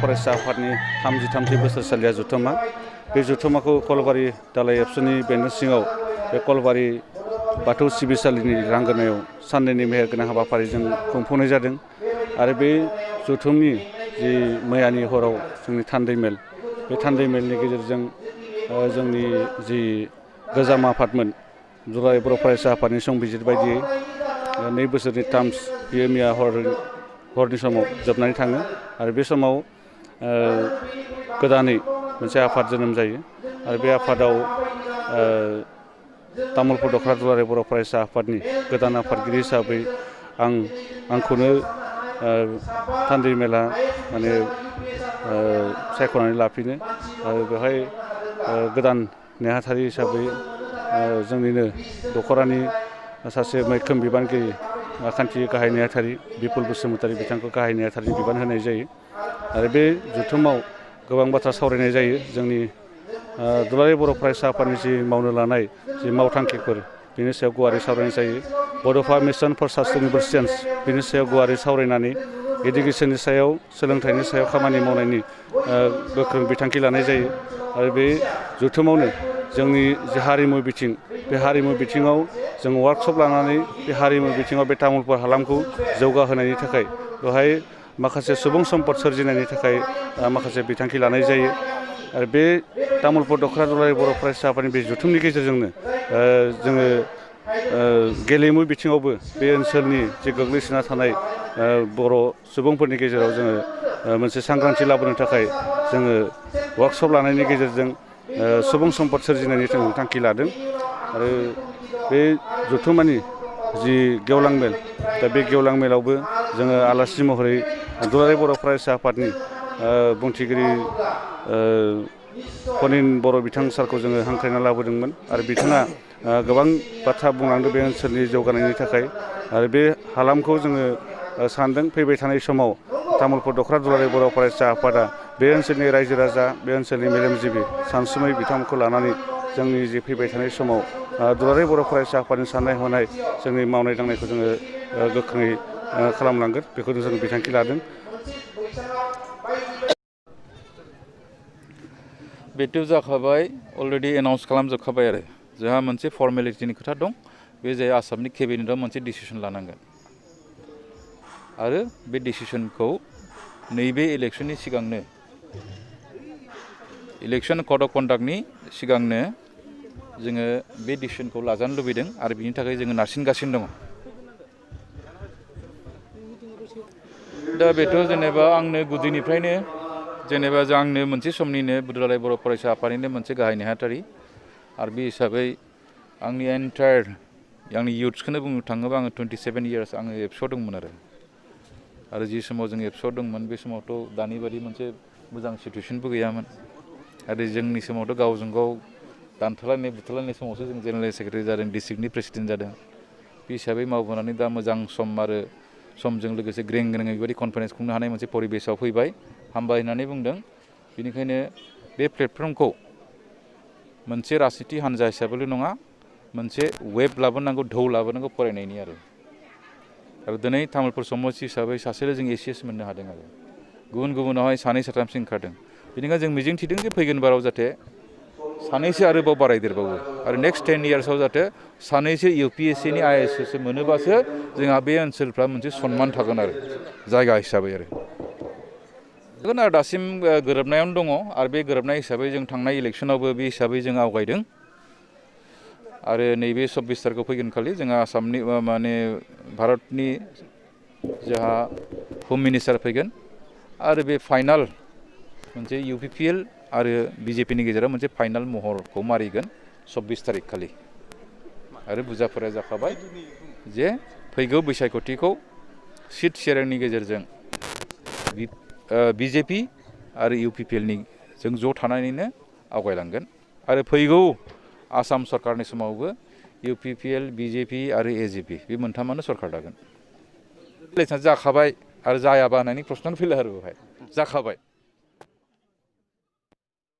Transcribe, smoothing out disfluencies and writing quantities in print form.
फरायसा आफादनि 33 बोसोरसालिया जथुम्मा बे जथुम्माखौ कलबारि दालाइ एबसुनि बेन्दों सिङाव बे कलबारि बाथौ सिबिसालिनि लांगोनायाव साननैनि मेहेरगोनां हाबाफारिजों खुंफुंनाय जादों आरो बे जथुमनि जि मैयानि हराव जोंनि थान्दै मेल बे थान्दै मेलनि गेजेरजों जोंनि जि गोजाम आफादमोन दुलाराय बर' फरायसा आफादनि संबिजिर बायदियै 2 बोसोरनि टार्म्स बियो मैया हरनि समाव जोबनानै थाङो आरो बे समाव गोदानै मोनसे आफाद जोनोम जायो आरो बे आफादाव तामुलपुर दख'रा दुलाराय बर' फरायसा आफादनि गोदान आफादगिरि हिसाबै आंखौनो थान्दै मेला माने सायख'नानै लाफिनो आरो बेवहाय गोदान नेहाथारि हिसाबै जोंनिनो दख'रानि सासे मैखोम बिबानगिरि खान्थि गाहाय नेहाथारि बिपुल बसुमतारी बिथांखौ गाहाय नेहाथारिनि बिबान होनाय जायो आरो बे जथुमाव गोबां बाथ्रा सावरायनाय जायो जोंनि दुलाराय बर' फरायसा आफादनि जि मावनो लानाय जि मावथांखिफोर बेनि सायाव गुवारै सावरायनाय जायो बड'फा मिशन फर सास्टेनेबल चेन्ज बेनि सायाव गुवारै सावरायनानै इडुकेसननि सायाव सोलोंथाइनि सायाव खामानि मावनायनि गोख्रों बिथांखि लानाय जायो आरो बे जथुमावनो जोंनि जे हारिमु बिथिं बे हारिमु बिथिङाव जों वार्कशप लानानै बे हारिमु बिथिङाव बे तामुलपुर हालामखौ जौगाहोनायनि थाखाय बेवहाय माखासे सुबुं सम्पद सोरजिनायनि थाखाय माखासे बिथांखि लानाय जायो आरो बे तामुलपुर दख'रा दुलाराय बर' फरायसा आफादनि बे जथुमनि गेजेरजोंनो जोङो गेलेमु बिथिङावबो बे ओनसोलनि जे गोग्लैसोना थानाय बर' सुबुंफोरनि गेजेराव जोङो मोनसे सांग्रांथि लाबोनो थाखाय जोङो वार्कशप लानायनि गेजेरजों सुबुं सम्पद सोरजिनायनि जों थांखि लादों आरो बे जथुम्मानि जि गेवलां मेल दा बे गेवलां मेलावबो जोङो आलासि महरै दुलाराय बर' फरायसा आफादनि बुंथिगिरि फनिन बर' बिथां सारखौ जोङो हांख्रायना लाबोदोंमोन आरो बिथाङा गोबां बाथ्रा बुंलांदों बे ओनसोलनि जौगानायनि थाखाय आरो बे हालामखौ जोङो सानदों फैबाय थानाय समाव तामुलपुर दख'रा दुलाराय बर' फरायसा आफादा बे ओनसोलनि रायजो राजा बे ओनसोलनि मेलेमजिबि सानसुमै बिथांमोनखौ लानानै जोंनि जि फैबाय थानाय समाव दुलाराय बर' फरायसा आफादनि साननाय हनाय जोंनि मावनाय दांनायखौ जोङो गोख्रोङै खालामलांगोन बेखौनो जों बिथांखि लादों। बेथ' जाखाबाय अलरेडि एनाउन्स खालामजोबखाबाय आरो जोंहा मोनसे फर्मेलिटिनि खोथा दं बे जाय आसामनि केबिनेटआव मोनसे डिसिसन लानांगोन आरो बे डिसिसनखौ नैबे इलेक्सननि सिगांनो इलेक्सन कड अफ कन्डाक्टनि सिगांनो जोङो बे डिसिसनखौ लाजानो लुबैदों आरो बिनि थाखाय जोङो नारसिनगासिनो दङ। दा बेथ' जेनेबा आंनो गुदिनिफ्रायनो जेनेबा आंनो मोनसे समनिनो दुलाराय बर' फरायसा आफादनिनो मोनसे गाहाय नेहाथारि आरो बे हिसाबै आंनि एन्टायार आंनि इयुथ्सखौनो बुंनो थाङोबा आङो 27 इयार्स आङो एबसुआव दंमोन आरो जि समाव जों एबसुआव दंमोन बे समावथ' दानि बादि मोनसे मोजां सिटुवेसनबो गैयामोन आरो जोंनि समावथ' गावजों गाव दानथारलायनाय बुथारलायनाय समावसो जों जेनेरेल सेक्रेटारि जादों डिस्ट्रिक्टनि प्रेसिडेन्ट जादों बे हिसाबै मावबोनानै दा मोजां सम आरो समजों लोगोसे ग्रें ग्रेङै बेबायदि कनफारेन्स खुंनो हानाय मोनसे परिबेसाव फैबाय हामबाय होननानै बुंदों बेनिखायनो बे प्लेटफर्मखौ मोनसे राजनिति हान्जा हिसाबैल' नङा मोनसे वेब लाबोनांगौ ढौ लाबोनांगौ फरायनायनि आरो दिनै तामुलपुर समष्टि हिसाबै सासेल' जों एसिएस मोननो हादों आरो गुबुन गुबुनावहाय सानै साथामसो ओंखारदों बेनिखायनो जों मिजिं थिदों जे फैगोन बाराव जाहाथे सानैसो आरोबाव बारायदेरबावो आरो नेक्स्ट 10 इयार्सआव जाहाथे सानैसो UPSCनि IAS मोनोबासो जोंहा बे ओनसोलफ्रा मोनसे सनमान थागोन आरो जायगा हिसाबै आरो दासिम गोरोबनायावनो दङ आरो बे गोरोबनाय हिसाबै जों थांनाय इलेक्सनावबो बे हिसाबै जों आवगायदों आरो नैबे 24 तारिखआव फैगोन खालि जोंहा आसामनि माने भारतनि जोंहा हम मिनिस्टार फैगोन आरो बे फाइनाल मोनसे UPPL आरो BJPनि गेजेराव मोनसे फाइनाल महरखौ मारिगोन 24 तारिख खालि आरो बुजाफोरा जाखाबाय जे फैगौ बैसागथिखौ सिट शेयारिंनि गेजेरजों BJP आरो UPPLनि जों ज' थानानैनो आवगायलांगोन आरो फैगौ आसाम सरकारनि समावबो UPPL BJP आरो AJP बे मोनथामानो सरकार दागोन। जाखाबाय आरो जायाबा होननायनि प्रश्नआनो फैला आरो बेवहाय जाखाबाय।